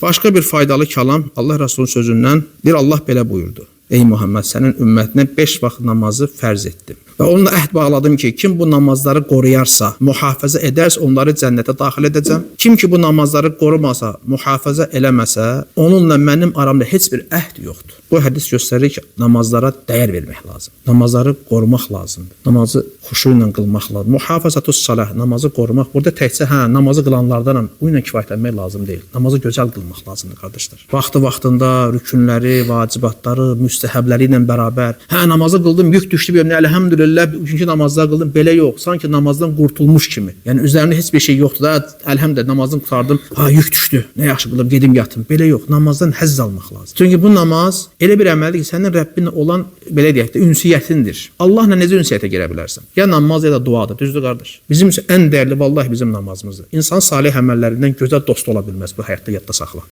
Başqa bir faydalı kəlam Allah Rəsulunun sözündən bir Allah belə buyurdu. Ey Muhammed, sənin ümmətinə 5 vaxt namazı fərz etdim. Və onunla əhd bağladım ki, kim bu namazları qoruyarsa, mühafizə edərsə onları cənnətə daxil edəcəm. Kim ki bu namazları qorumasa, mühafizə eləməsə, onunla mənim aramda heç bir əhd yoxdur. Bu hədis göstərir ki, namazlara dəyər vermək lazım. Namazları qorumaq lazımdır. Namazı xuşu ilə qılmaq lazımdır. Mühafizətus salah, namazı qorumaq. Burada təkcə hə, namazı qılanlardanam, bu ilə kifayətlənmək lazım deyil. Namazı gözəl qılmaq lazımdır qardaşlar. Vaxtı vaxtında rükünləri, vacibatları, müstəhəbləri ilə bərabər. Hə, namazı qıldım, yük düşdü bir əlhəmdülillah, üçüncü namazda qıldım. Belə yox. Sanki namazdan qurtulmuş kimi. Yəni üzərində heç bir şey yoxdur da. Əlhəmdülillah namazını qurtardım. Ha, yük düşdü. Nə yaxşı qıldım, gedim yatım. Belə yox. Namazdan həzz almaq lazım. Çünki bu namaz elə bir əməldir ki, sənin Rəbbinlə olan belə deyək də ünsiyyətindir. Allahla necə ünsiyyətə girə bilərsən? Ya namaz ya da duadır. Düzdür qardaş? Bizim üçün ən dəyərli vallahi bizim namazımızdır. İnsan salih əməllərindən gözəl dost ola bilməz bu həyatda yadda saxla.